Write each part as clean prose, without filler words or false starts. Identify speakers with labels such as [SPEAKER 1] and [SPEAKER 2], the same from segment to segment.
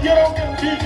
[SPEAKER 1] Thiũrũrũke DJ.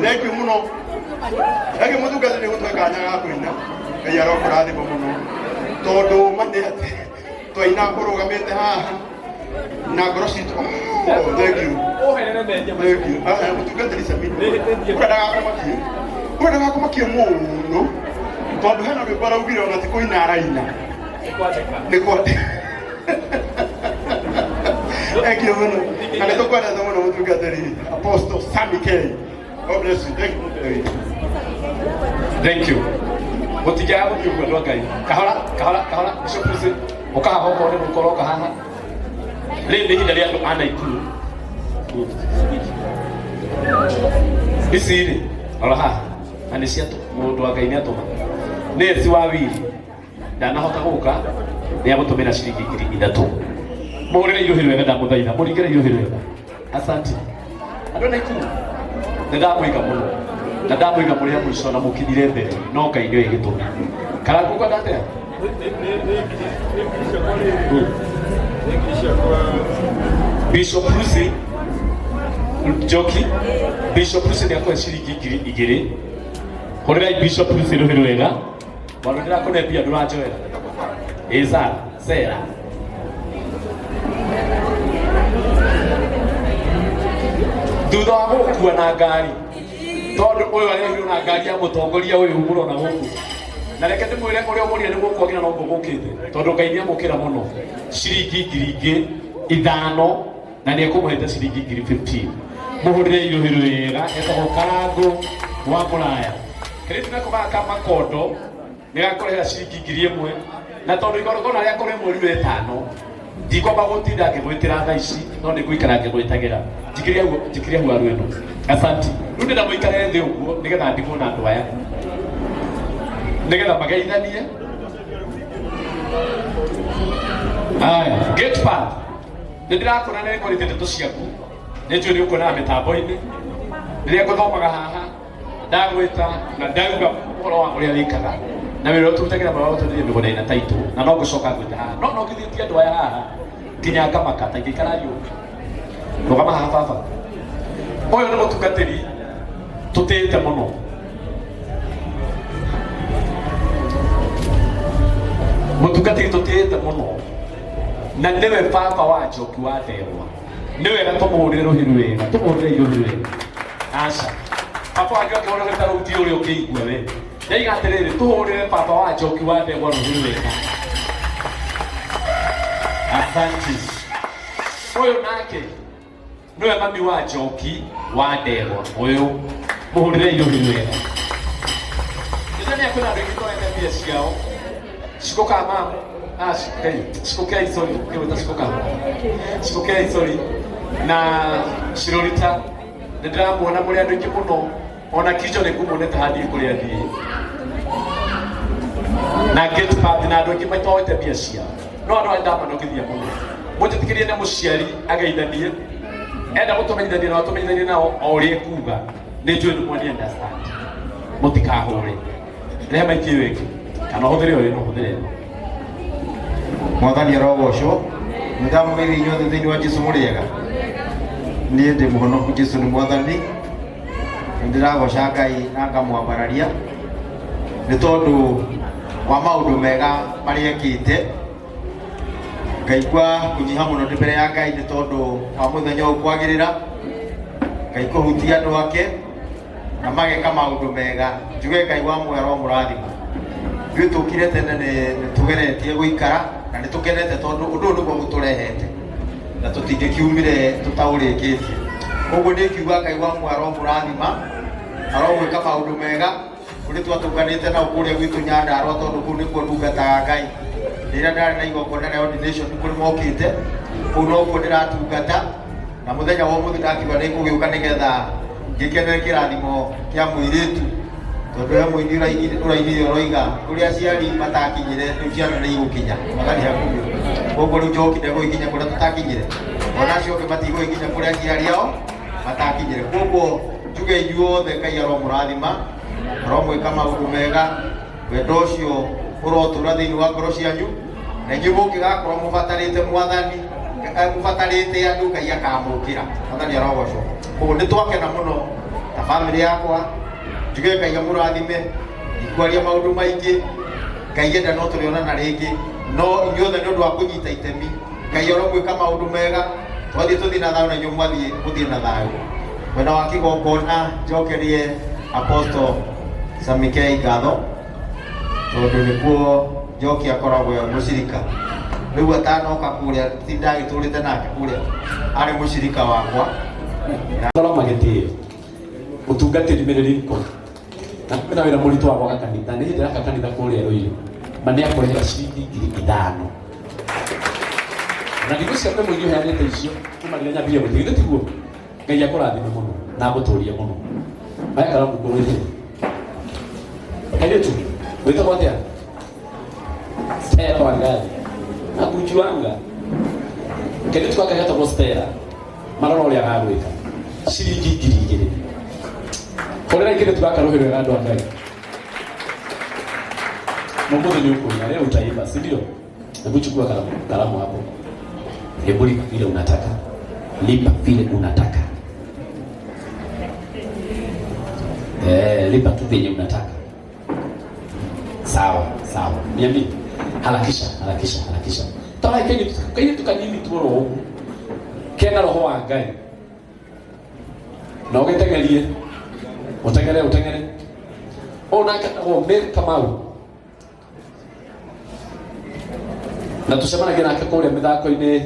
[SPEAKER 2] Thank you muno. Thank you muthungatĩri nĩ gũtũhe kanya ga kũina. Ngai arokũrathima mũno. Tondũ ma nĩ atĩ twaina ũrũgamĩte haha na ngoro citũ. Oh, thank you. Thank you. Ah, ah, mũtungatĩri Samini. Ũrĩa ndagakũmakie. Ũrĩa ndagakũmakie mũno. Tondũ hena rwĩmbo araugire ona ti kũina araina. Nĩ kwandĩka. Thank you mũno. Na nĩ tũkwendete mũno mũtungatĩri Apostle Sammy K. God bless you. Thank you.
[SPEAKER 3] Thank you. Gũtingĩaga gũthiĩ ũguo andũ a Ngai. Kahora, kahora, kahora, Bishop Lucy, ũka haha okorwo nĩ gũkorwo ũka haha. Rĩrĩ nĩ ihinda rĩa andũ a Naikuru. Ici rĩ, rora haha, na nĩ cia mũndũ wa Ngai nĩ atũma. Nĩ eci wa wiri. Ndanahota gũka, nĩ agũtũmĩra ciringi 3000. Mũhũrĩre iruhĩ rwega ndamũthaitha, mũringĩre iruhĩ rwega. Asante. Andũ a Naikuru, nĩ ndamũiga mũno. Na ndamũiga mũrĩ a mũico na mũkinyire mbere, no Ngai nĩoĩ gĩtũmi. Karangu kwenda atĩa? Bishop Lucy Njoki, Bishop Lucy nĩ akũhe ciringi 2000. Hũrĩrai Bishop Lucy rũhĩ rwega. Bwana ndĩrakũne mbia ndũranjoera. Ĩ Sara, Sera. Thutha wa gũkua na ngari tondũ ũyũ arehirwo na ngari ya mũtongoria ũyũ mũrona gũkũ na reke ndĩmwĩre ũrĩa ũmũrire nĩ gũkwagĩra noguo gũkĩte tondũ Ngai nĩ amũkĩra mũno ciringi 5000 na nĩ ekũmũhete ciringi 15,000 mũhũrĩre irũhĩ rwega etagwo Karangũ wa Mũraya. Kairĩtu nako gaka ka makondo nĩ gakũrehera ciringi 1000 na tondũ igongona rĩakwa rĩ mweri wa ĩtano ndikwamba gũtinda ngĩgwĩtĩra thaa ici no nĩ ngũikara ngĩgwĩtagĩra. Njikĩria huo, njikĩria huo aru ĩno. Asanti. Rĩu ndĩrenda mũikare thĩ ũguo nĩgetha ndigwo na andũ aya nĩgetha mageithanie. Aya, gate path. Nĩ ndĩrakuona nĩ ngorĩte ndeto ciaku, nĩ njũĩ nĩ ũkuonaga mĩtambo-inĩ rĩrĩa ngũthomaga haha ndagwĩta na ndauga ũhoro wa ũrĩa wĩkaga na wĩra ũrĩa tũrutagĩra mwega wa gũtũthithia mĩgũnda ĩna taitũ na no ngũcoka ngwĩte haha no no ngithĩtie andũ aya haha nginya ngamaka ta ingĩikara riũ rũgama haha baba. Ũyũ nĩ mũtungatĩri tũtĩĩte mũno. Mũtungatĩri tũtĩĩte mũno na nĩwe baba wa Njoki wa Ndegwa. Nĩ wega tũmũhũrĩre rũhĩ rwega, tũmũhũrĩre rũhĩ rwega. Aca baba wa Njoki ũrĩa ta rũu ti ũrĩa ũngĩigua we. Ndaiga atĩrĩrĩ, tũhũrĩre baba wa Njoki wa Ndegwa rũhĩ rwega. Asante. Ũyũ nake nĩwe mami wa Njoki wa Ndegwa. Ũyũ mũhũrĩre rũhĩ rwega. Nĩndania kwĩna andũ aingĩ tũrete mbia ciao. Shikoka mama. Ah, hey, Shikokei, sorry. Ngĩgwĩta Shikoka. Shikokei, sorry. Na Shirorita nĩ ndĩramuona mũrĩ andũ aingĩ mũno. Ona Kijo nĩ ngũmuonete hathiĩ kũrĩa thiĩ. Na gate party na andũ aingĩ matoete mbia ciao. No andũ aya ndamanogithia mũno. Mũnjĩtĩkĩrie nĩ mũciari ageithanie. Enda gũtũmenyithania nao atũmenyithanie nao o ũrĩa ekuga. Nĩ njũĩ nĩ mwani understand. Mũtikahũre. Rehe maiki ĩyo ĩngĩ. Kana ũhũthĩre ũyũ, no ũhũthĩre ĩno.
[SPEAKER 2] Mwathani arogocwo. Nĩndamũgeithia inyuothe thĩinĩ wa Jesu. Mũrĩega? Niĩ ndĩ mũhonoku, Jesu nĩ Mwathani. Nĩndĩragoca Ngai na ngamwambararia nĩ tondũ wa maũndũ mega marĩa ekĩte. Ngaigua kũnyiha mũno ndĩ mbere ya Ngai nĩ tondũ wa mũthenya ũyũ kwagĩrĩra Ngai kũhutia andũ ake na mageka maũndũ mega. Njuge Ngai wa muoyo aromũrathima. Ithuĩ tũkire tene nĩ tũgeretie gũikara na nĩ tũkenete tondũ ũndũ ũyũ nĩguo mũtũrehete na tũtingĩkiumire tũtaũrĩkĩtie. Koguo nĩ ngiuga Ngai wa muoyo aromũrathima, arogwĩka maũndũ mega. Kũrĩ twatũnganĩte nao kũrĩa gwitũ Nyandarũa tondũ kũu nĩkuo ndungataga Ngai. Rĩrĩa ndarĩ na igongona rĩa ordination kũrĩ mokĩte, kũu nokuo ndĩratungata. Na mũthenya wa ũmũthĩ ndakiuga nĩ ngũgĩũka nĩgetha ngĩkenere kĩrathimo kĩa mũirĩtu, tondũ he mũini ũrainire ũroiga kũrĩa aciari matakinyire rĩu ciana nĩ igũkinya. Mwathani hakuhĩ. Koguo rĩu Njoki ndegũgĩkinya kũrĩa tũtakinyire, ona acio angĩ matigũgĩkinya kũrĩa aciari ao matakinyire. Koguo njuge inyuothe Ngai aromũrathima, aromwĩka maũndũ mega, wendo ũcio ũrotũra thĩinĩ wa ngoro cianyu, na inyuĩ mũngĩgakorwo mũbatarĩte Mwathani, mũbatarĩte andũ, Ngai akamũkĩra. Mwathani arogocwo. Koguo nĩ twakena mũno ta bamĩrĩ yakwa. Njuge Ngai amũrathime. Ndikwaria maũndũ maingĩ, Ngai enda no tũrĩonana rĩngĩ, no inyuothe nĩ ũndũ wa kũnyita itemi, Ngai aromwĩka maũndũ mega. Twathiĩ tũthiĩ na thayũ na inyuĩ mwathiĩ mũthiĩ na thayũ. Mwena wa kĩgongona njokerie Apostle Samikei ngatho tondũ nĩkuo Njoki akoragwo e mũcirika. Rĩu atanoka kũrĩa ti ndagĩtũrĩte nake kũrĩa, arĩ mũcirika wakwa.
[SPEAKER 3] Thoroma gĩtĩo mũtungatĩri Mary Lincoln na kwĩna wĩra mũritũ wa gwaka kanitha. Nĩ hĩndĩ araka kanitha kũrĩa Rũirũ, ma nĩ akũrehera ciringi 5000 na thikũ cia kwĩ mũingĩ ũheanĩte icio kuma rĩrĩa nyambirie gũthiĩ. Githĩ tiguo? Ngai akũrathime mũno na agũtũrie mũno. Maya karamu ngũgwĩtĩre kairĩtu wĩtagwo atĩa? Stella Wangari nakujuanga. Kairĩtu gaka getagwo Stella, marora ũrĩa gagwĩka ciringi 2000. Hũrĩra kairĩtu gaka rũhĩ rwega, andũ a Ngai. Mũmũthĩ nĩ ũkũina leo, utaimba, si ndio? Hebu chukua kalamu, kalamu hapo. Hebu lipa vile unataka, lipa vile unataka. Eh, lipa tu vyenye unataka. Sawa sawa, niambie. Harakisha, harakisha, harakisha. Tora kairĩtu kanini tu oro ũguo kena roho wa Ngai na ũgĩteng'erie, ũteng'ere, ũteng'ere. Ũyũ nake etagwo Mary Kamau na tucemanagia nake kũrĩa mĩthako-inĩ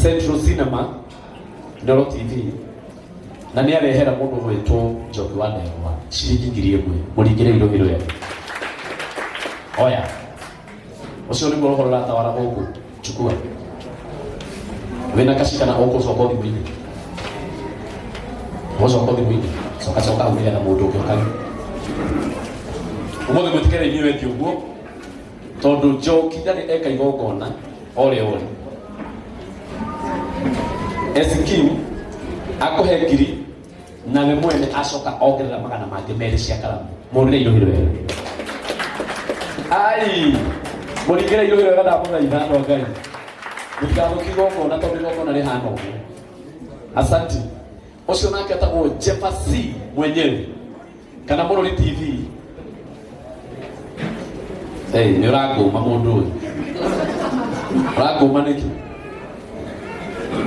[SPEAKER 3] Central Cinema, Ndoro TV. Na nĩ arehera mũndũ gwĩtwo Njoki wa Ndegwa ciringi 1000 mũringĩre irũhi rwega. Oya ũcio nĩguo roho rũratawara gũkũ. Chukua wĩna kaci kana ũgũcoka thimũ-inĩ, ũgũcoka thimũ-inĩ, coka coka hau nĩgetha mũndũ ũngĩ okage. Ũmũthĩ mwĩtĩkĩre inyuĩ wengi ũguo tondũ Njoki ndarĩ eka igongona ore ore. Esikim akũhe ngiri na we mwene acoka ongerera magana mangĩ merĩ cia karamu. Mũrire irũhi rwega. Ai, mũringĩre irũhi rwega, ndamũthaitha andũ a Ngai, mũtigathũkie igongona tondũ igongona rĩhana ũguo. Asanti. Ũcio nake etagwo Jefa C mwenyewe kana Mũrori TV. Hey, nĩ ũrangũma mũndũ ũyũ, ũrangũma nĩkĩ?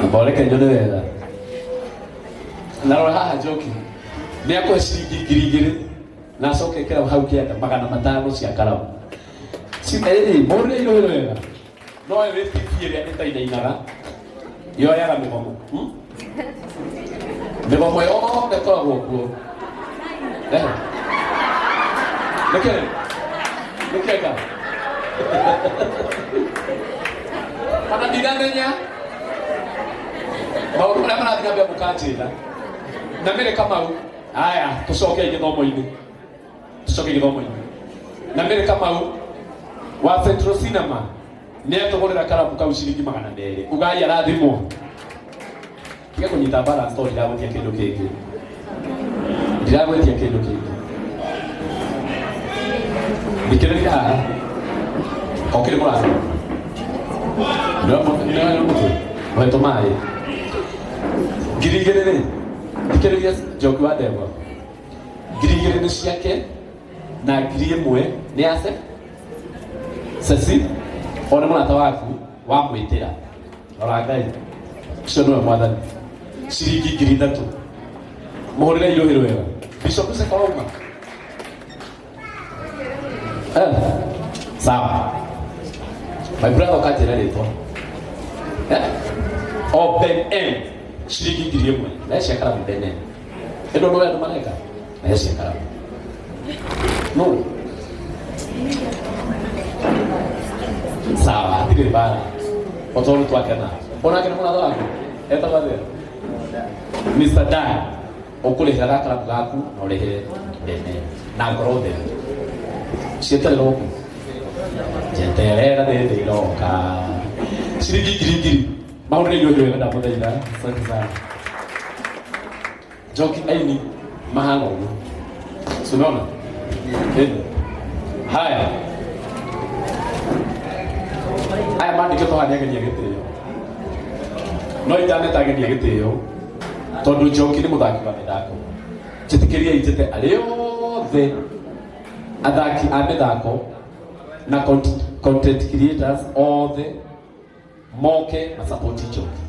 [SPEAKER 3] Amba ũreke nyone wega. Na rora haha, Njoki nĩ akũhe ciringi 2000 na acoke ĩkĩra hau kĩanda 500 cia karamu. Mũrire irũĩ wega no ĩrĩ TV ĩrĩa ĩtainainaga yoyaga mĩgomo. Mĩgomo yothe ĩkoragwo kuo. Nĩkĩ nĩkĩka ona ndinamenya maũndũ marĩa marathiĩ na mbere mũkanjĩra na mĩrĩ Kamau. Haya, tũcoke gĩthomo-inĩ, tũcoke gĩthomo-inĩ. Na mĩrĩ Kamau wa Central Cinema nĩ atũgũrĩra karamu kau ciringi 200. Ugai arathimwo. Tiga kũnyita balance tondũ ndiragwĩtia kĩndũ kĩngĩ, ndiragwĩtia kĩndũ kĩngĩ. Thikĩrĩria haha, okĩrĩ mũrango mũtwe ũhetwo maĩ 2000 rĩ. Thikĩrĩria, Njoki wa Ndegwa 2000 nĩ ciake na 1000 nĩ yace Ceci o nĩ mũrata waku wamwĩtĩra. Rora Ngai ũcio nĩwe mwathani. Ciringi 3000, mũhũrĩre irũhĩ rwega. Bishop Sekauma. Eh, sawa my brother, ũkanjĩra rĩtwa. Eh? O Ben M ciringi 1000 na cia karamu. Ben M ĩno nĩ andũ mareka na cia karamu no sawa, hatirĩ mbara o tondũ twakena. Onake nĩ mũratha waku etagwo atĩa? Mr. Dan, ũkũrĩhĩra gakaramu gaku na ũrĩhĩre bene na ngoro theru. Cieterera ũguo, njeterera rĩrĩ iroka. Ciringi ngiri ngiri, maũndũ nĩ irio wega, ndamũthaitha. Asante sana. Njoki aini mahana ũguo, si unaona? Ĩni. Haya, aya mandĩkĩtwo haha nĩ ageni a gĩtĩo, no itaneta ageni a gĩtĩo tondũ Njoki nĩ mũthaki wa mĩthako, njĩtĩkĩriai njĩte arĩa othe athaki a mĩthako na content creators othe moke masapoti Njoki.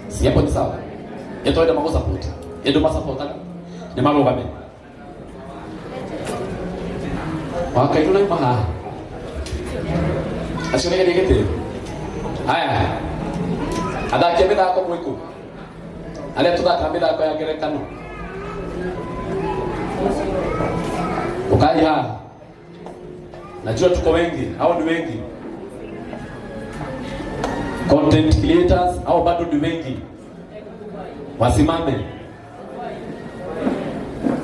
[SPEAKER 3] Si hapo ni sawa? Ĩtwende magũsapoti ĩndũ masapotaga nĩ marũgame wakairũ nauma haha acio nĩ gĩtĩ gĩtĩo. Haya, athaki a mĩthako mwĩkũ? Arĩa tũthakaga mĩthako ya ngerekano, ukai haha. Najua tuko wengi, hao ni wengi. Content creators hao bado ni wengi, wasimame.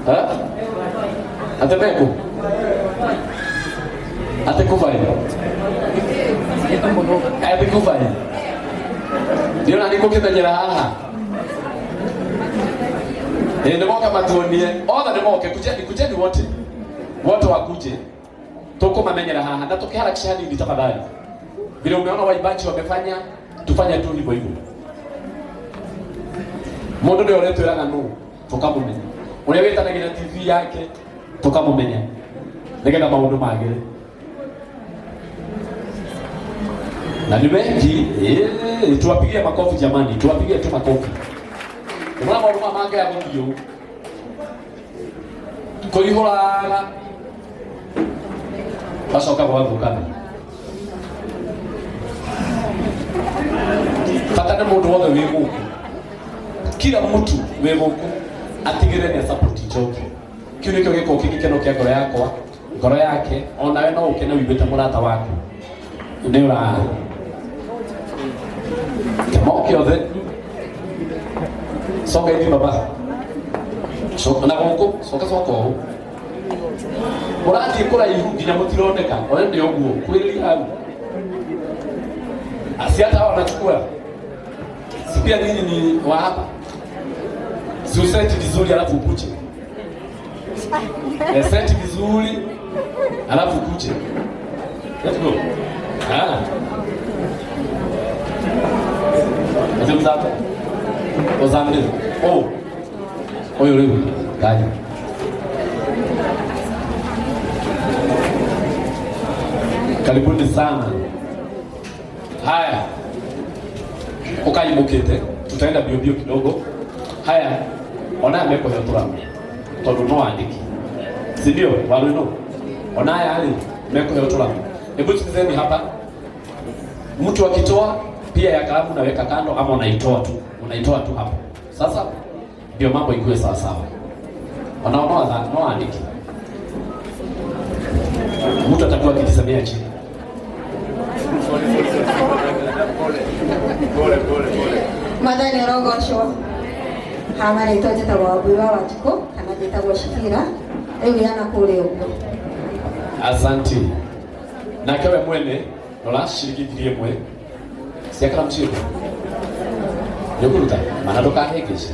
[SPEAKER 3] Eh? Atemeku atekuvai atekuvai ndio na niko kimenyera haha. Eh, nĩ moke matuonie othe, nĩ moke. Kujeni, kujeni wote, wote wakuje, tukumamenyera haha na tukiharakisha hanini tafadhali. Vile umeona waimbaji wamefanya, tufanye tu hivyo hivyo. Mundu nĩ ũrĩtwĩraga nũ tukamũmenya, ũrĩa wĩtanagĩra TV yake tukamũmenya, nĩgetha maũndũ magĩre. Na ni wengi. Eh, tuwapigie makofi jamani, tuwapigie tu makofi. Unaona maũndũ maya mangĩaga gũthiĩ ũũ kũihũraga gacoka gwathũkana. Bata nĩ mũndũ wothe wĩ gũkũ. Kila mtu wĩ gũkũ atigĩrĩre nĩ support Njoki. Kĩu nĩkĩo gĩkoragwo kĩ gĩkeno kĩa ngoro yakwa, ngoro yake, onawe no ũkene ũiguĩte mũrata waku nĩ ũra moke othe. Coka hivi baba, coka na gũkũ, coka coka ũũ mũrathiĩ kũraihu nginya mũtironeka. One nĩ ũguo kwĩrĩria hau asiata wanachukua. Si pia nyinyi ni wa hapa? Si useti vizuri alafu ukuje. Eh, seti vizuri alafu ukuje. Let's go. Ah. Ate mzate. Ozambe. Oh. Oyo rĩu. Kaja. Karibuni sana. Haya. Ukaimukite. Tutaenda bio bio kidogo. Haya. Ona mekuheo tũramu tondũ no andĩki, si ndio? Waruno ona haya rĩ mekuheo tũramu. Hebu sikizeni hapa, mtu akitoa pia ya kalamu naweka kando, ama unaitoa tu, unaitoa tu hapo. Sasa ndio mambo ikuwe sawa sawa. Ona no andĩki, mtu atakuwa akijisemea chini.
[SPEAKER 1] Mwathani ũrogocwo. Haha rĩtwa njĩtagwo Wambui wa Wanjikũ kana njĩtagwo Shakira rĩu yana kũrĩa ũguo.
[SPEAKER 3] Asante. Nake we mwene rora ciringi 1000 cia karamu ciĩko nĩũkũruta mana ndũkahĩngĩce.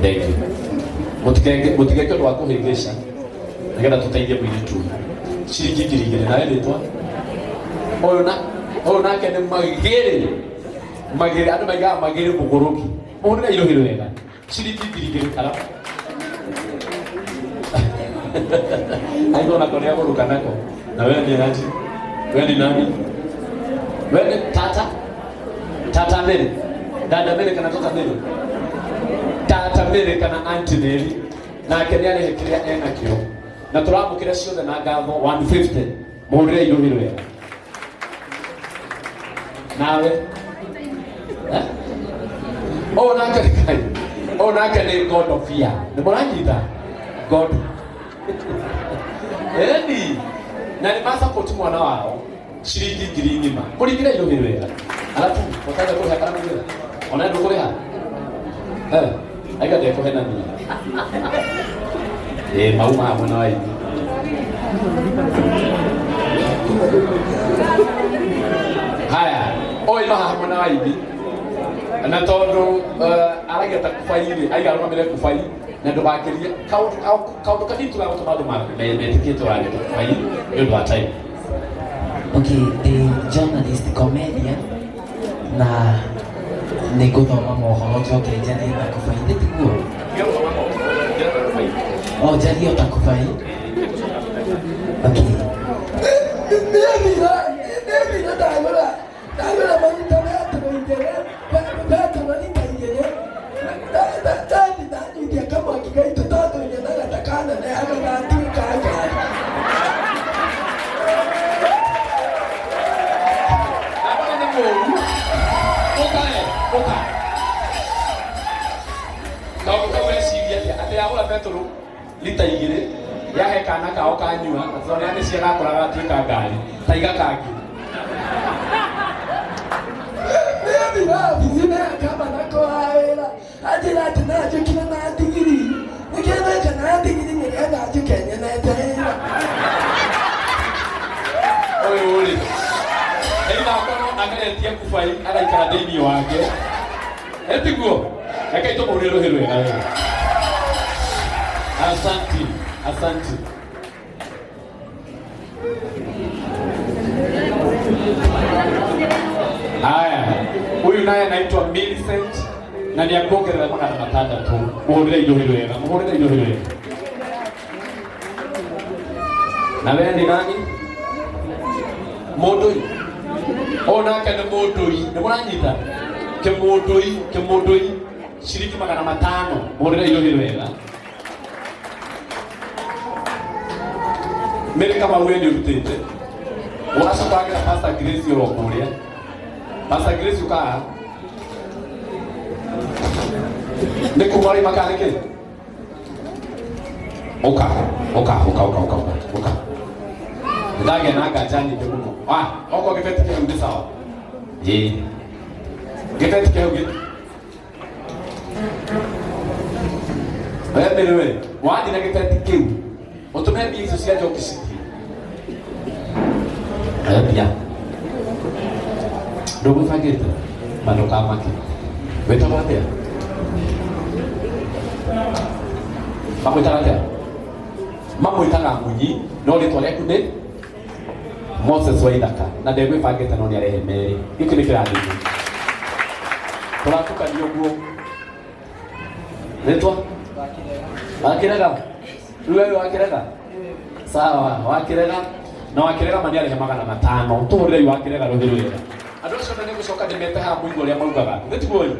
[SPEAKER 3] Thank you. Mũtigeke ũndũ wa kũhĩngĩca nĩgetha tũteithie mũirĩtu ũyũ. Ciringi 2000. Nawe rĩtwa ũyũ na ũyũ nake nĩ magĩrĩ magĩrĩ, andũ maigaga magĩrĩ mũgũrũki mũhũrĩre irũhĩ wega. Ciringi 2000 karamu aigua nako nĩ agũrũka nako. Na wewe ni aje? Wewe ni nani? Wewe ni tata? Tata Mary? Dada Mary kana tata Mary? Tata Mary kana auntie Mary? Nake nĩ arĩhe kĩrĩa enakĩo na tũramũkĩra ciothe na ngatho. 150 mũhũrĩre irũhĩ wega. Nawe? Eh? Ũyũ nake nĩ Ngai. Ũyũ nake nĩ God of fear. Nĩ mũranyita? God. Eni. Na nĩ masupport mwana wao ciringi 1000 ng'ima. Mũringĩre irũhĩ wega. Alafu ũtaka kũrĩha karamu wega. Ona ndũkũrĩha? Eh, aiga ndekũhenania. Ĩ mauma hamwe na waini. Haya, ũyũ haha mwena wa ithi na tondu aragia ta kubai rĩ, aiga arũgamĩre kubai na ndũgakĩrie kaũndũ kanini tu gagũtũma andũ metĩkie tũraria ta kubai nĩ ũndũ wa time.
[SPEAKER 4] Okay, the journalist comedian na nĩ ngũthoma mohoro njoke njarie ta kubai, nĩ tiguo? O njarie o ta kubai. Okay.
[SPEAKER 5] Nĩthire ndagũra maguta betũrũ igĩrĩ, betũrũ rita igĩrĩ, ndathi ndanyuithia kamwaki gaitũ tondũ nyonaga ta kanenehaga gatuĩka ngari.
[SPEAKER 3] Abana nĩ mũũru. Ũkae, ũka. Kaũndũ kau weciria atĩa? Atĩ yagũra betũrũ lita igĩrĩ yahe kana kao kanyua na tondũ nĩ cia gakũra gatuĩka ngari taiga kangĩ.
[SPEAKER 5] Nĩthire obici na kamba nako wĩra anjĩra atĩ no njũkire na ndigiri, nĩkĩo ndeka na ndigiri nĩgetha njũke nyenete wĩra.
[SPEAKER 3] Ũyũ rĩ either akorwo ageretie kubai agaikara thĩinĩ wake, etiguo. Rekei tũmũhũrĩre rũhĩ rwega wega. Asanti, asanti. Haya, huyu naye anaitwa Millicent na nĩ akuongerera 600. Mũhũrĩre irũhĩ rwega, mũhũrĩre irũhĩ rwega. Na wewe ni nani? Mũndũi. Ũyũ nake nĩ mũndũi, nĩ mũranyita? Kĩmũndũi, kĩmũndũi, ciringi 500. Mũhũrĩre irũhĩ rwega. Mary Kamau we nĩ ũrutĩte. Ũgacoka wagĩra Pastor Grace oro kũrĩa. Pastor Grace ũkaha. Nĩ kuma ũraima kana nĩkĩ? Ũka, ũka, ũka, ũka, ũka, ũka, ũka. Ndagĩa na nganja nyingĩ mũno. Ah, okorwo kĩbeti kĩu nĩ sawa. Ĩĩ. Kĩbeti kĩu gĩ We mbere we, wathiĩ na gĩbeti kĩu ũtũme mbia icio cia njoki cithiĩ. Oya mbia. Ndũgwĩbangĩte? Ma ndũkamake. Wĩtagwo atĩa? Mamwĩtaga atĩa? Mamwĩtaga Munyi, no rĩtwa rĩaku nĩ Moses Waithaka na ndegwĩbangĩte no nĩarehe merĩ. Gĩkĩ nĩ kĩrathimo. Tũratukania ũguo. Rĩtwa? Wakĩrega? Rĩu wewe wakĩrega? Sawa, wakĩrega. Na wakĩrega ma nĩarehe 500. Tũhũrĩrei wakĩrega rũhĩ rwega. Andũ acio othe nĩngũcoka ndĩmete haha mũigue ũrĩa maugaga. Githĩ tiguo ĩ?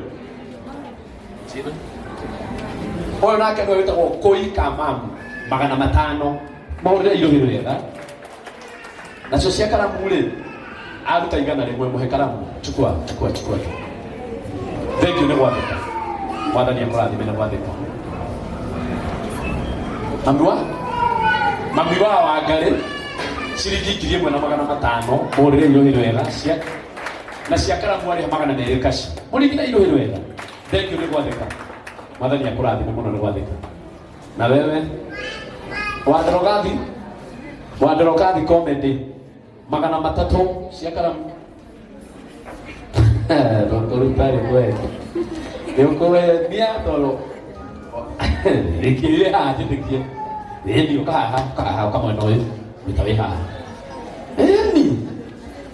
[SPEAKER 3] Ũyũ nake nĩwe wĩtagwo Kũi Kamamu 500. Mahũrĩre irũhĩ rwega. Nacio cia karamu rĩ, aruta 100 mũhe karamu. Chukua, chukua, chukua. Thank you nĩ gwathĩka. Mwathani akũrathime nĩ gwathĩka. Mami wa mami wa Wangarĩ ciringi 1500 mũhũrĩre irũhĩ rwega cia na cia karamu arĩha 200 kaci. Mũringire irũhĩ rwega. Thank you nĩ gwathĩka. Mwathani akũrathime mũno nĩ gwathĩka. Na wewe Wandorogathi Wandorogathi comedy 300 cia karamu ndũkũruta rĩmwe nĩ ũkũwenia tondũ rĩkĩrĩre haha njĩtĩkie ĩni ũka haha ũka haha ũka mwena ũyũ wĩta wĩ haha ĩni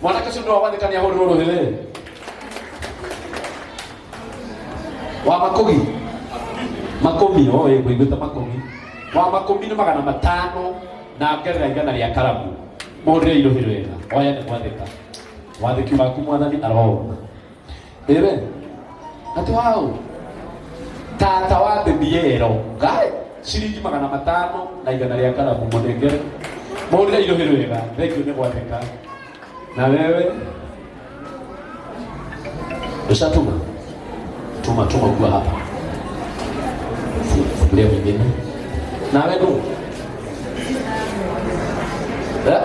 [SPEAKER 3] mwanake ũcio nĩ wa gwathĩka nĩ ahũrĩrwo rũhĩ we wa makũgi makũmi oĩ ngũiguĩte makũmi wa makũmi nĩ 500 na ngerera 100 rĩa karamu mũhũrĩre irũhĩ rwega oya nĩ gwathĩka wathĩki waku mwathani arowona ĩwe atĩ waũ tata wa bebiero ngai ciringi 500 na 100 rĩa karamu mũnengere mũhũrĩre irũhĩ rwega thengiũ nĩ gwathĩka na wewe ushatuma tuma tuma ukiwa hapa fungulia mwingine nawe ndu eh?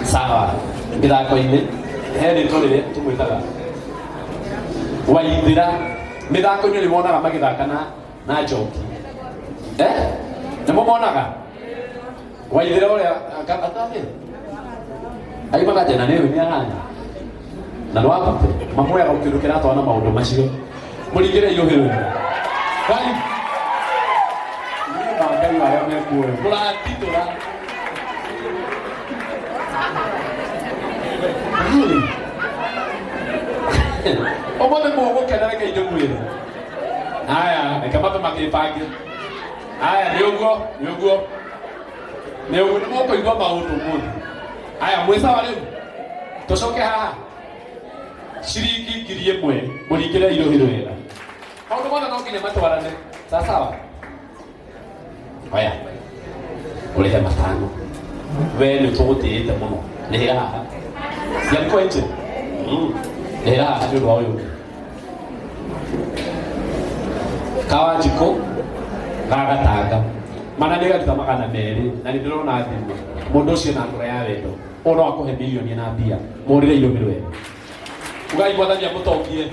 [SPEAKER 3] Sawa mĩthako-inĩ he rĩtwa rĩrĩa tũmwĩtaga Waithĩra mĩthako-inĩ nĩ monaga magĩthaka na na njoki eh? Nĩ mũmonaga Waithĩra ũrĩa atatĩ aimaga njena nĩ nĩ aranya na nĩ wabate mamuoyaga kĩndũ kĩratwana maũndũ macio mũringĩre irũhĩ rwega Ngai nĩ ma Ngai warĩa mekuoyo mũratitũra ũmũthĩ mũgũkena reke ndĩmwĩre haya reke mambe makĩbange haya nĩ ũguo nĩ ũguo nĩ ũguo nĩ mũkũigua maũndũ mũthĩ haya mwĩ sawa rĩu tũcoke haha ciringi 1000 mũringĩre irũhĩ rwega maũndũ mothe no nginya matwarane sawa oya ũrĩhe 500 we nĩ tũgũtĩĩte mũno rĩhĩra haha ciarikwo nje rĩhĩra haha nĩ ũndũ wa ũyũ ũngĩ Kawanjikũ ga Gatanga mana nĩ garuta 200 na nĩ ndĩrona thimũ mũndũ ũcio na ngoro ya wendo ũyũ no akũhe milioni na mbia mũrĩre irũmĩ rwega ugai mwathani amũtongie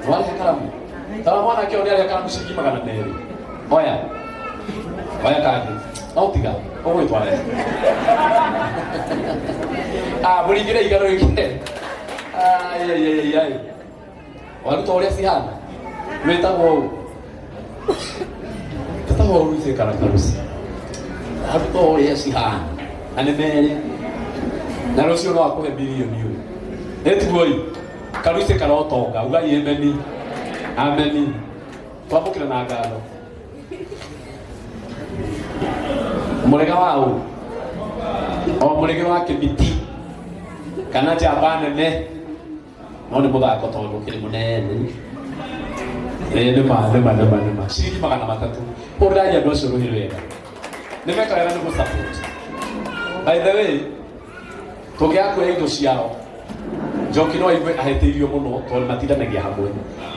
[SPEAKER 3] warĩha karamu tara mwanake ũyũ nĩ arĩha karamu ciringi 200 oya oya kangĩ no tiga ũgwĩtwara ah mũringĩre igano rĩngĩ ai ai ai ai waruta ũrĩa cihana wĩtagwo ũũ wĩtagwo ũũ kana karuci waruta ũrĩa cihana na nĩ merĩ na rũciũ no akũhe milioni ũyũ ĩtiguoi karuci karotonga ugai ameni ameni twamũkĩra na ngatho mũrega wa ũ o mũrege wa kĩmiti kana njamba nene no nĩ mũthako tondũ kĩrĩ mũnene ĩĩ nĩ ma nĩ ma nĩ ma nĩ ma ciringi 300 ũrĩrai andũ acio rũhĩ rwega nĩ meka wega nĩ gũ support by the way tũngĩaga kuoya indo ciao Njoki no aigue ahetĩirio mũno tondũ matindanagia hamwe.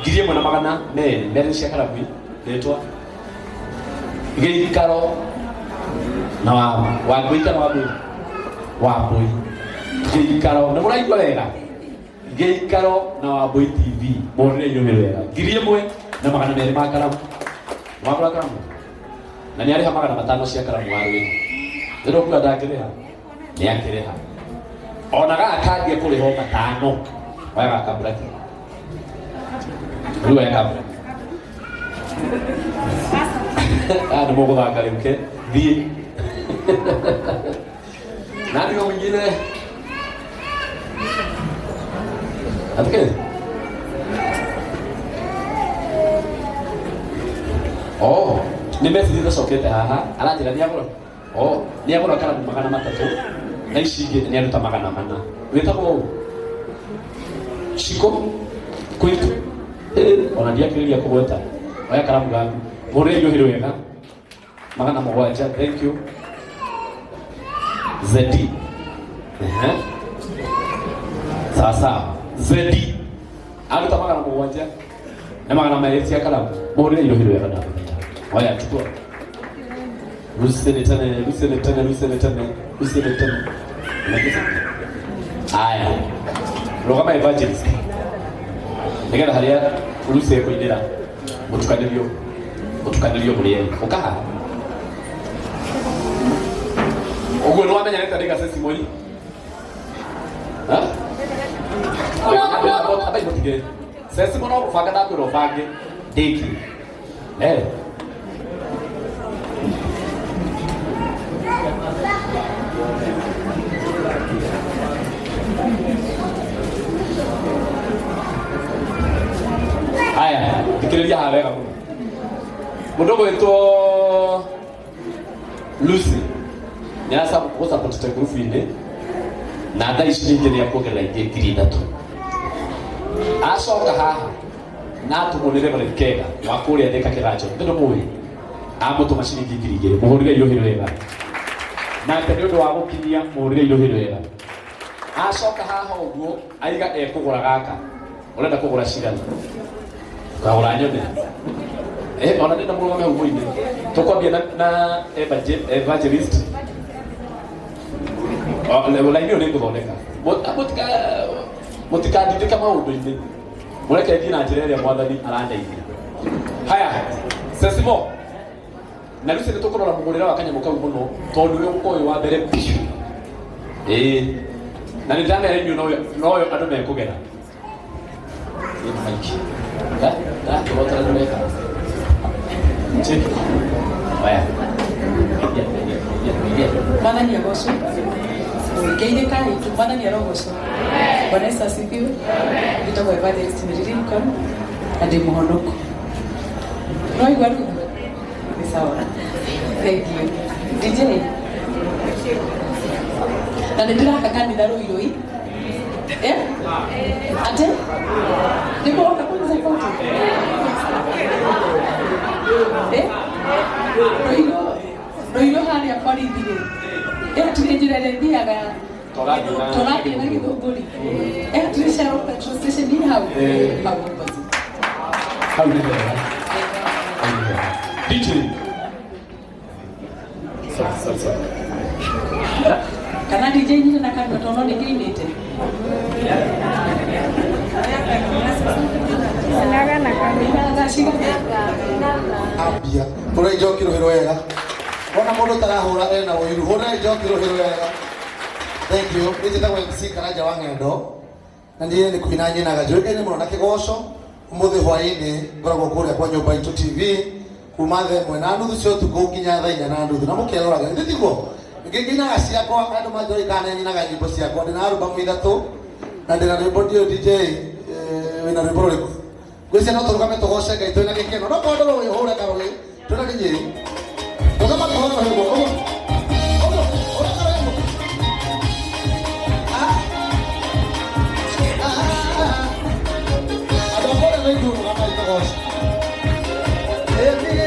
[SPEAKER 3] 1200 merĩ cia Karagwi rĩtwa gĩikaro na Wangũi kana Wambũi Wambũi gĩikaro nĩ mũraigua wega gĩikaro na Wambũi TV mũhũrĩre inyuĩ wega 1200 ma karamu wagũra karamu na nĩ arĩha 500 cia karamu wa rwĩga nĩ ndũkuga ndangĩrĩha nĩ akĩrĩha ona gaka kangĩ kũrĩha 5 oya gaka mburaki rĩu oya kabura ah nĩ mũgũthaka rĩu ke thiĩ nani huyo mwingine atike oh nĩ message ĩtacokete haha aranjĩra nĩ agũra oh nĩ agũra karamu 300 na ici ingĩ nĩ aruta 400 wĩtagwo ũũ Shiko kwitu ona ndiakĩrĩria kũgweta oya karamu gaku mũhũrĩre inyuĩ wega 700 thank you Zedi sawa sawa Zedi aruta 700 na 200 cia karamu mũhũrĩre inyuĩ wega ndamũthaitha oya chukua rusene tene rusene tene rusene tene rusene tene aya rũgama evangelist nigetha haria Lucy ekũinĩra mũtukanĩrio mũtukanĩrio mũrĩ erĩ ũkaha ũguo nĩ wamenya nĩ ta Ceci Moi ambai mũtige Ceci mũno ũbanga ndakwĩra ũbange ndĩki eh Haya, thikĩrĩria haha wega mũno. Mũndũ ũgwĩtwo Lucy nĩ aragũsapotete ngurubu-inĩ na thaa ici ningĩ nĩ akuongerera ingĩ 3000. Acoka haha na atũmwo nĩ Reverend Kega wa kũrĩa Thika Kĩganjo nĩ ndũmũĩ amũtũma ciringi 2000 mũhũrĩre iruhĩ wega nake nĩ ũndũ wa gũkinyia mũhũrĩre iruhĩ wega acoka haha ũguo aiga ekũgũra gaka ũrenda kũgũra cigana kagũra nyone ona ndenda mũrũgame hau mũine tũkwambia na evangelist laini ĩyo nĩ ngũthondeka mũtikandindĩka maũndũ-inĩ mũreke thiĩ na njĩra ĩrĩa mwathani arandeithia haya Cecimo na rĩu nĩ tũkũrora mũgũrĩre wa kanyamũ kau mũno tondũ nĩwe ũgũkorwo wĩ wa mbere biũ ĩĩ na nĩ ndamera inyuĩ noyo andũ mekũgera Mike ndakĩrotera nĩ ũreka Cheki. Haya.
[SPEAKER 6] Mwathani agocwo ngeithĩka rĩngĩ mwathani arogocwo Bwana Yesu asifiwe njĩtagwo Evangelist Mary Lincoln na ndĩ mũhonoku no igua ruthu nĩ sawa thank you DJ na nĩ ndĩraka kanitha Rũirũi eh ate nĩ mũroka kũnisupport eh Rũirũ harĩa borithi rĩ hatirĩ njĩra ĩrĩa ĩthiaga tũrathiĩ na Gĩthũngũri hatirĩ Shell petrol station ĩ hau hau opposite
[SPEAKER 3] hau nĩ hega hau nĩ hega DJ sorry sorry sorry
[SPEAKER 6] kana DJ nyine na kanua tondũ no nĩkĩinĩte
[SPEAKER 7] ambia hũra njoki rũhĩ rwega wona mũndũ ũtarahũra ena ũiru hũra njoki rũhĩ rwega thank you niĩ njĩtagwo MC Karanja wa Ng'endo na niĩ nĩ kũina nyinaga njũĩkaine mũno na kĩgoco ũmũthĩ hwaĩ-inĩ ngoragwo kũrĩa kwa nyũmba itũ TV kuma 1:30 cia ũtukũ nginya 4:30 na mũkeroraga githĩ tiguo ngĩngĩinaga ciakwa andũ manjũĩ kana nyinaga nyĩmbo ciakwa ndĩna arubamu 3 na ndĩna rwĩmbo ndiũĩ DJ wĩna rwĩmbo rũrĩkũ ngwĩciria no tũrũgame tũgoce Ngai twĩna gĩkeno no korwo ndũrũĩ ũhũre karũhĩ twĩna kĩnyĩrĩ rũgama tũhũre rũhĩ ũguo ũguo ũguo hũra karũhĩ ũguo andũ a kũrĩa Naikuru rũgamai tũgoce Emily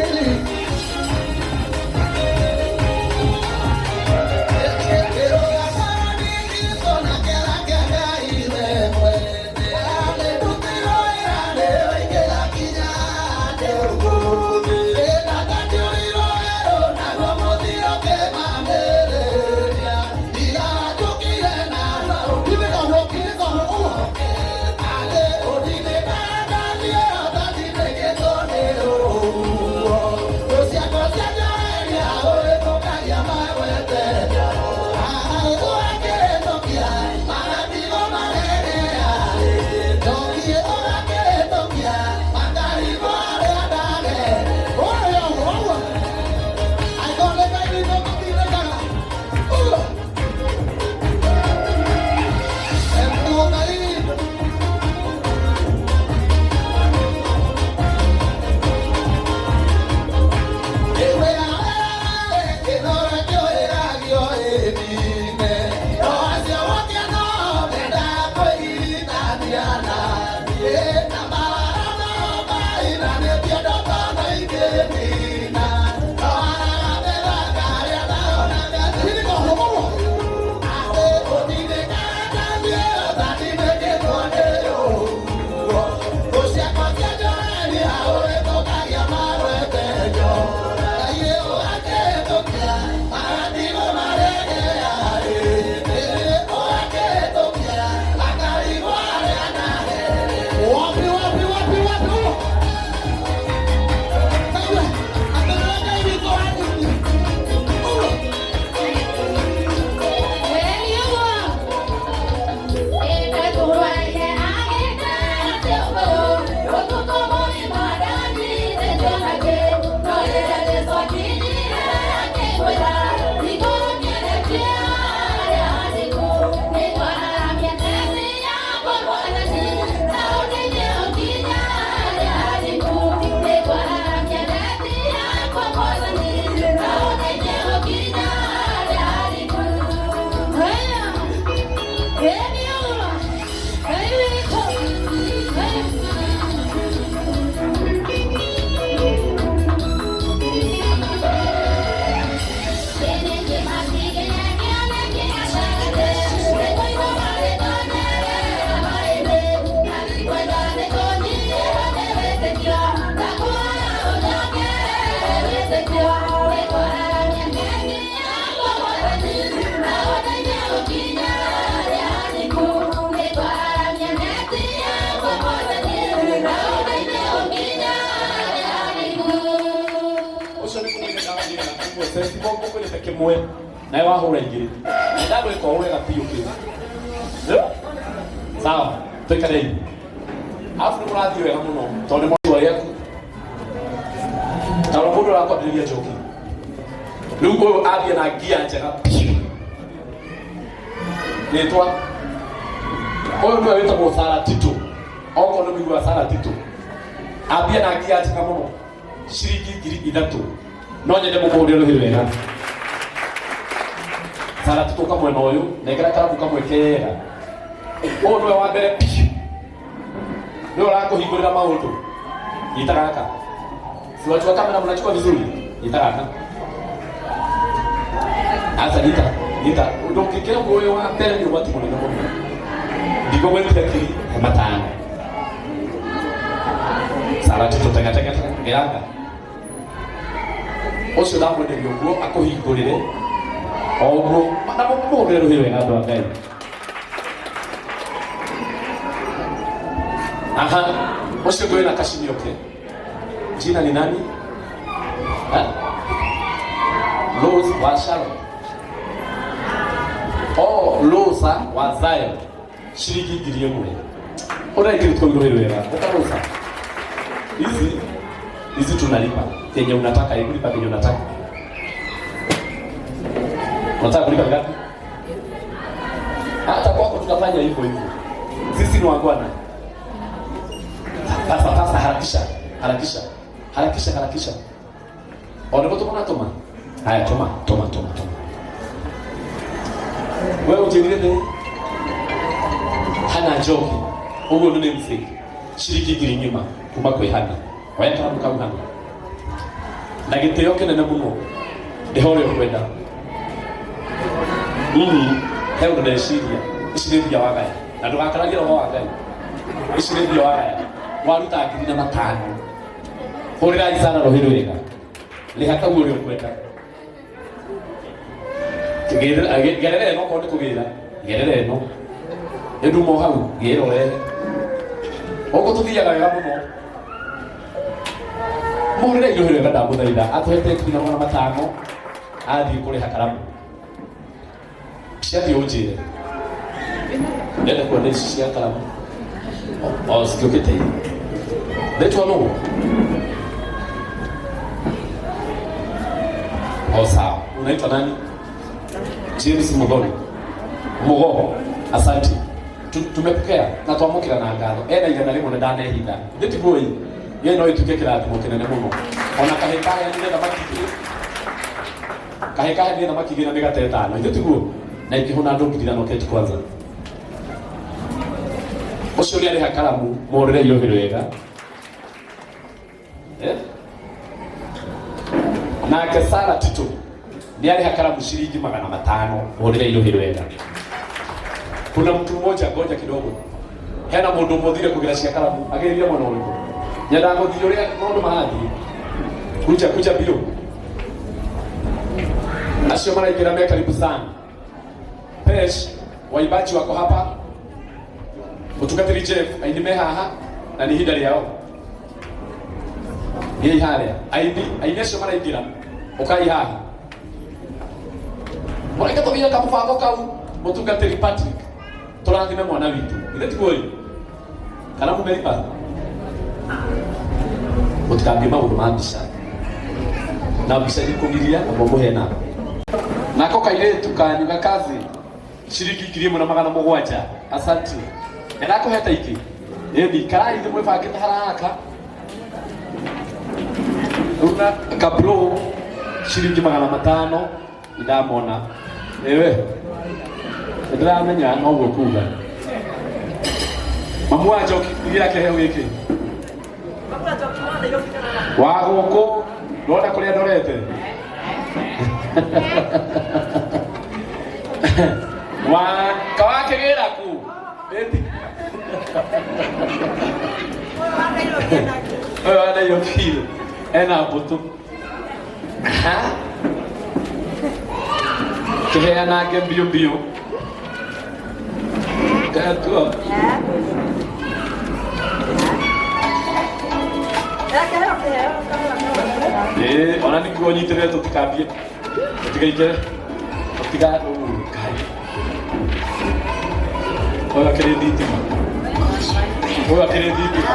[SPEAKER 3] Kĩgĩra kĩmwe senti ngũkwĩrĩte kĩmwe nawe wahũra igĩrĩ ndagwĩka o wega biũ kĩu. Sawa, tũikarei arabu nĩ mũrathiĩ wega mũno tondũ nĩ mwatua rĩaku ta ũrĩa mũndũ ũrakwambĩrĩria njoki rĩu ũyũ athiĩ na ngia njega biũ rĩtwa ũyũ nĩwe wĩtagwo Sara Tito okorwo nĩ mũigua Sara Tito ambia na ngia njega mũno ciringi 3000 no nyende mũmũhũrĩre rũhĩ wega. Sara Tito ũka mwena ũyũ nengera karamu kamwe kega ũyũ nĩwe wa mbere piũ nĩwe ũrakũhingũrĩra maũndũ nyita gaka si watu wa kamera mnachukua vizuri nyita gaka asa nyita nyita ndũngĩkĩra ũyũ wa mbere nĩ ũgwati mũnene mũno ndigũgwĩtia ngiri he matano Sara Tito tega tega tega gĩranga ũcio ndamwenderia ũguo akũhingũrĩre o ũguo na mũmũhũrĩre rũhĩ wega andũ a Ngai. Aha, ũcio ũngĩ wĩna kacini oke jina ni nani? Ha? Rose wa Sharon. Oh, Rosa wa Zion ciringi 1000 ũraikĩrĩ tũu rũhĩ wega ũka Rosa hizi hizi tunalipa kenye unataka hebu lipa kenye unataka unataka kulipa ngapi hata kwako tutafanya hivyo hivyo sisi ni wangwana sasa sasa harakisha harakisha harakisha harakisha o nĩguo tũmona tũma haya tũma tũma tũma tũma wewe ũnjĩrire nĩ Hana Njoki ũguo nĩ namesake ciringi 1000 kuma kwĩ Hana oya karamu kau Hana na gĩtĩo kĩnene mũno ndĩha ũrĩa ũkwenda he ũndũ ndeciria ici nĩ mbia wagaya na ndũgakararie roho wa Ngai ici nĩ mbia wagaya waruta 1500 hũrĩrai sana rũhĩ rwega rĩha kau ũrĩa ũkwenda gerera ĩno okorwo nĩ kũgĩra gerera ĩno nĩ nduma o hau gĩra ũrehe ũguo tũthiaga wega mũno mũhũrĩre indo wega ndamũthaitha atũhete 1500 athiĩ kũrĩha karamu ciathiĩ ũnjĩre ndenda kuona ici cia karamu o citiũkĩte rĩtwa nũ o sawa unaitwa nani James Muthoni Mugo asante tumepokea na twamũkĩra na ngatho ena 100 na ndanehitha ithe tiguo ĩ ye no ĩtuĩke kĩrathimo kĩnene mũno ona kahĩ kaheanire thamaki igĩrĩ kahĩ kaheanire thamaki igĩrĩ na mĩgate ĩtano ithe tiguo na ikĩhũna andũ 5000 keti kwanza ũcio nĩ arĩha karamu mũhũrĩre irũhĩ wega eh? Nake Sara Tito nĩ arĩha karamu ciringi 500 mũhũrĩre irũhĩ wega kuna mtu mmoja ngoja kidogo hena mũndũ ũmwe ũthire kũgĩra cia karamu agĩrĩire mwena ũrĩkũ nyendaga gũthiĩ ũrĩa maũndũ marathiĩ kuja kuja biũ acio maraingĩra me karibu sana Pesh waimbaji wako hapa mũtungatĩri Jeff aini me haha na nĩ ihinda rĩao gĩi harĩa aini aini acio maraingĩra ũkai haha mũreke tũgĩre kamũbango kau mũtungatĩri Patrick tũrathime mwana witũ ithe tiguo ĩ kana mumeripa mũtikambie maũndũ ma mbica na mbica ikũgiria na mũmũhe namba nako kairĩtu kanyu gakazi ciringi 1700 asante nĩndakũhete ingĩ ĩni karai ithe mwĩbangĩte haraka rĩu na kabro ciringi 500 ndamona ĩwe nĩndĩramenya noguo kuga mamu wa Njoki gĩra kĩheo gĩkĩ wa gũkũ ndona kũrĩa ndorete wa kawakĩgĩra ku ĩti ũyũ wa Nairobi ena mbũtũ kĩheanange mbio mbio gatua Ĩĩ, ona nĩguo nyitĩrĩre tũtikambie tũtigaikere tũtiga Ngai ũyũ akĩrĩ thitima ũyũ akĩrĩ thitima.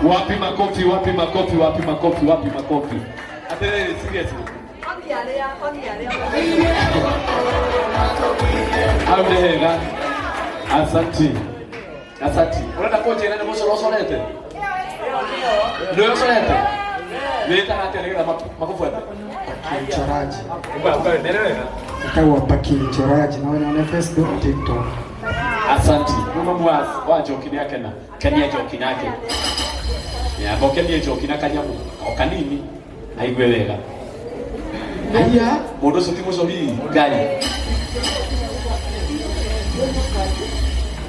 [SPEAKER 3] Wapi makofi, wapi makofi, wapi makofi, wapi makofi. Atĩrĩrĩ, seriously. Hau nĩ hega. Asanti. Asanti. Ũrenda kũnjĩra nĩ mũcoro ũcorete? Nĩwe ũcorete? Wĩtaga atĩa nĩgetha makũbuate?
[SPEAKER 8] Mchoraji.
[SPEAKER 3] Nere wega.
[SPEAKER 8] Ĩtagwo Paki Mchoraji, no nyone Facebook, TikTok.
[SPEAKER 3] Asanti. Nĩ mamu wa Njoki nĩ akena. Kenia Njoki nake. Yamba ũkenie Njoki na kanyamũ o kanini aigue wega. Haiya, mũndũ ũcio ti mũcori Ngai.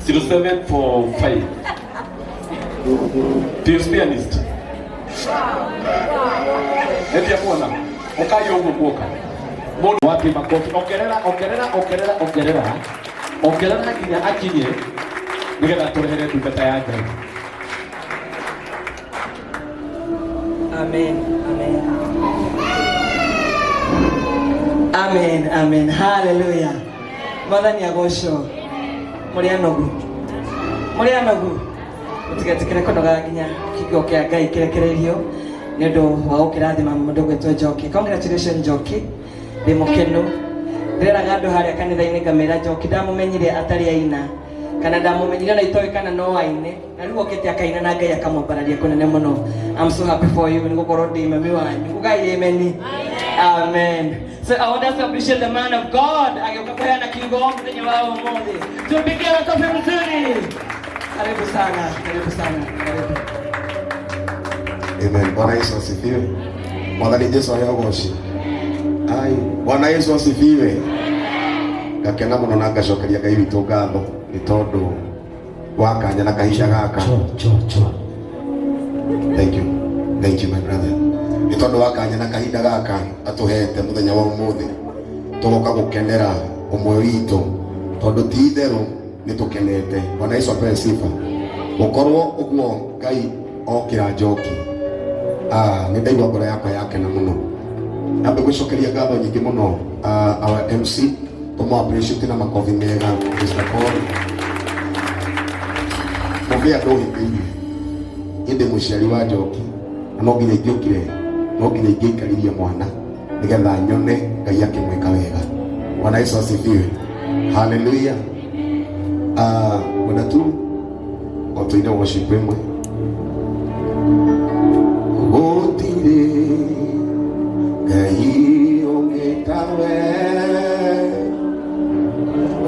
[SPEAKER 3] 0745 Pius pianist. Etia kuona. Ukai ũguo guoka. Mũndũ wapi makofi. Ongerera, ongerera, ongerera, ongerera. Ongerera nginya akinye nigetha tũrehere ndungata ya Ngai.
[SPEAKER 9] Amen. Amen. Amen. Amen. Hallelujah. Mwathani agocwo. Mũrĩ anogu. Mũrĩ anogu. Mũtigetĩkĩre kũnoga nginya kiugo kĩa Ngai kĩrekererio nĩ ũndũ wa gũkĩrathima mũndũ gwĩtwo Njoki. Congratulations Njoki. Ndĩ mũkenu. Ndĩreraga andũ harĩa kanitha-inĩ ngamĩra Njoki ndamũmenyire atarĩ aina kana ndamũmenyire na itoĩ kana no aine na rĩu okĩte akaina na Ngai akamwambararia kũnene mũno. I'm so happy for you nĩ gũkorwo ndĩ mami wanyu. Ugai amen. Amen. So I want us to appreciate the man of God agĩũka kũheana kiugo mũthenya wa ũmũthĩ. Tupigie makofi mzuri. Karibu sana, karibu sana, karibu.
[SPEAKER 2] Amen. Bwana Yesu asifiwe. Mwathani Jesu aheo goci. Ai, Bwana Yesu asifiwe. Ngakena muno na ngacokeria Ngai witũ ngatho nĩ tondũ wa kanya na kahinda gaka.
[SPEAKER 4] Cho, cho.
[SPEAKER 2] Thank you. Thank you my brother. Nĩ tondũ wa kanya na kahinda gaka atũhete mũthenya wa ũmũthĩ tũgoka gũkenera ũmwe witũ tondũ ti itherũ nĩ tũkenete. Bwana Yesu apewe sifa. Gũkorwo ũguo Ngai okĩra Njoki. Nĩ ndaigua ngoro yakwa yakena mũno. Nambe gwĩcokeria ngatho nyingĩ mũno our MC tũmũ appreciate na makobi mega Mr. Paul. Mũbĩa ndũhĩtĩirie. Niĩ ndĩ mũciari wa Njoki na no nginya ingĩokire no nginya ingĩikaririe mwana nĩgetha nyone Ngai akĩmwĩka wega. Bwana Yesu asifiwe. Haleluya. Mwenda tu o tũine worship ĩmwe. Gũtirĩ Ngai ũngĩ tawe.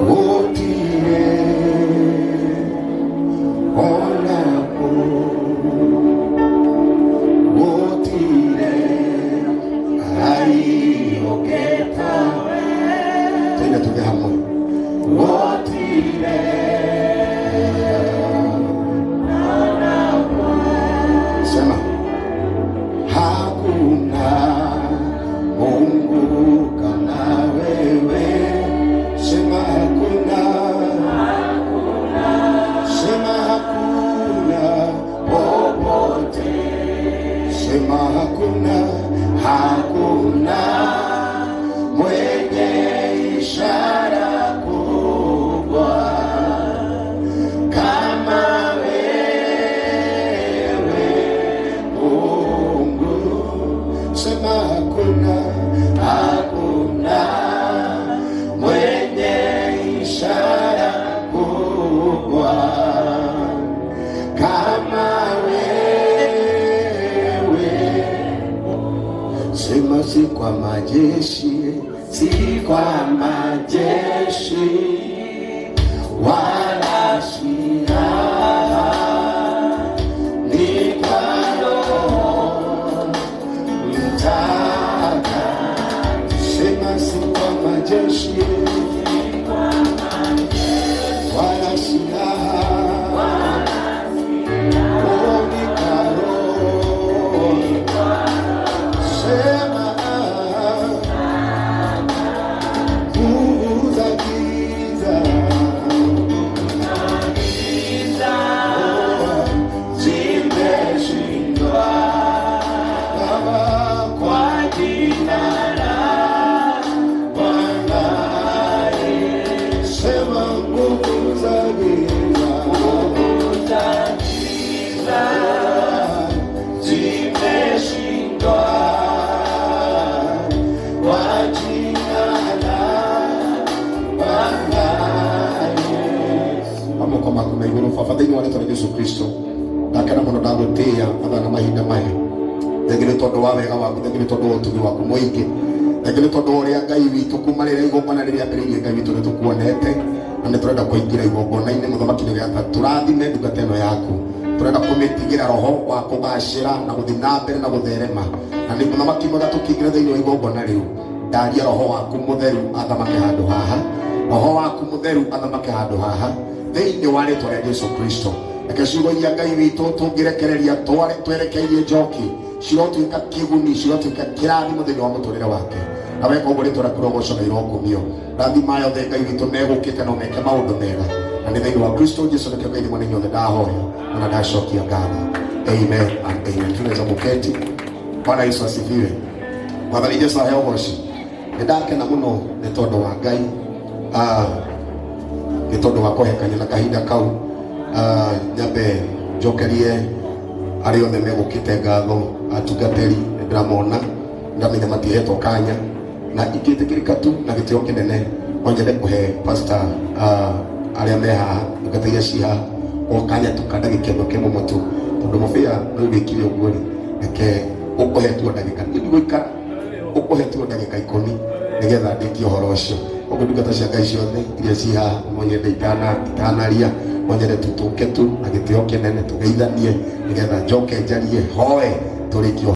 [SPEAKER 2] Gũtirĩ ona kũ. Gũtirĩ Ngai ũngĩ tawe. Tũine tuge hamwe. Gũtirĩ Sema hakuna Mungu kama wewe. Sema hakuna, sema hakuna popote. Sema hakuna, hakuna mwenye ishara kubwa kama wewe Mungu. Sema hakuna, hakuna mwenye ishara kubwa kama wewe. Sema si kwa majeshi, si kwa majeshi wala silaha, ni kwa Roho Mtakatifu. Sema si kwa majeshi wala silaha, oh, ni kwa Roho. Sema
[SPEAKER 10] na igũrũ. Baba, thĩinĩ wa rĩtwa rĩa Jesu Kristo, ndakena mũno ndagũtĩĩa mathaa na mahinda maya. Thengi nĩ tondũ wa wega waku, thengi nĩ tondũ wa ũtugi waku mũingĩ, thengi nĩ tondũ wa ũrĩa Ngai witũ kuma rĩrĩa igongona rĩrĩa mbĩrĩirie Ngai witũ nĩ tũkuonete na nĩ tũrenda kũingĩra igongona-inĩ. Mũthamaki nĩgetha tũrathime ndungata ĩno yaku, tũrenda kũmĩtigĩra roho wa kũgacĩra na gũthiĩ na mbere na gũtherema, na nĩ mũthamaki mwega tũkĩingĩra thĩinĩ wa igongona rĩu, ndaria roho waku mũtheru athamake handũ haha, roho waku mũtheru athamake handũ haha thĩinĩ wa rĩtwa rĩa Jesu Kristo. Reke ciugo iria Ngai witũ tũngĩrekereria twerekeirie njoki cirotuĩka kĩguni, cirotuĩka kĩrathimo thĩinĩ wa mũtũrĩre wake, na weka ũguo rĩtwa rĩaku rĩrogocwo na irokumio. Rathima yothe Ngai witũ megũkĩte no meke maũndũ mega, na nĩ thĩinĩ wa Kristo Jesu nĩkĩo Ngai thimũ nĩ inyuothe ndahoya na ndacokia ngatho. Amen and amen. Tunaweza kuketi. Bwana Yesu asifiwe. Mwathani Jesu aheo ũgoci. Nĩ ndakena mũno nĩ tondũ wa Ngai, nĩ tondũ wa kũhekania na kahinda kau. Nyambe njokerie arĩa othe megũkĩte ngatho, atungatĩri nĩ ndĩramona, ndamenya matihetwo kanya na ingĩtĩkĩrĩka tu na gĩtĩo kĩnene no nyende kũhe pastor arĩa me haha, ndungata iria ci haha, o kanya tu ka ndagĩka ĩmwe kĩmwe tu, tondũ mũbĩa rĩu wĩkire ũguo rĩ, reke ũkũhe tu ndagĩka, niĩ ndigũikara, ũkũhe tu ndagĩka 10 nĩgetha ndĩkie ũhoro ũcio. Koguo ndungata cia Ngai ciothe iria ci haha no nyende itanaria, no nyende tu tũke tu na gĩtĩo kĩnene tũgeithanie nĩgetha njoke njarie hoe tũrĩkie.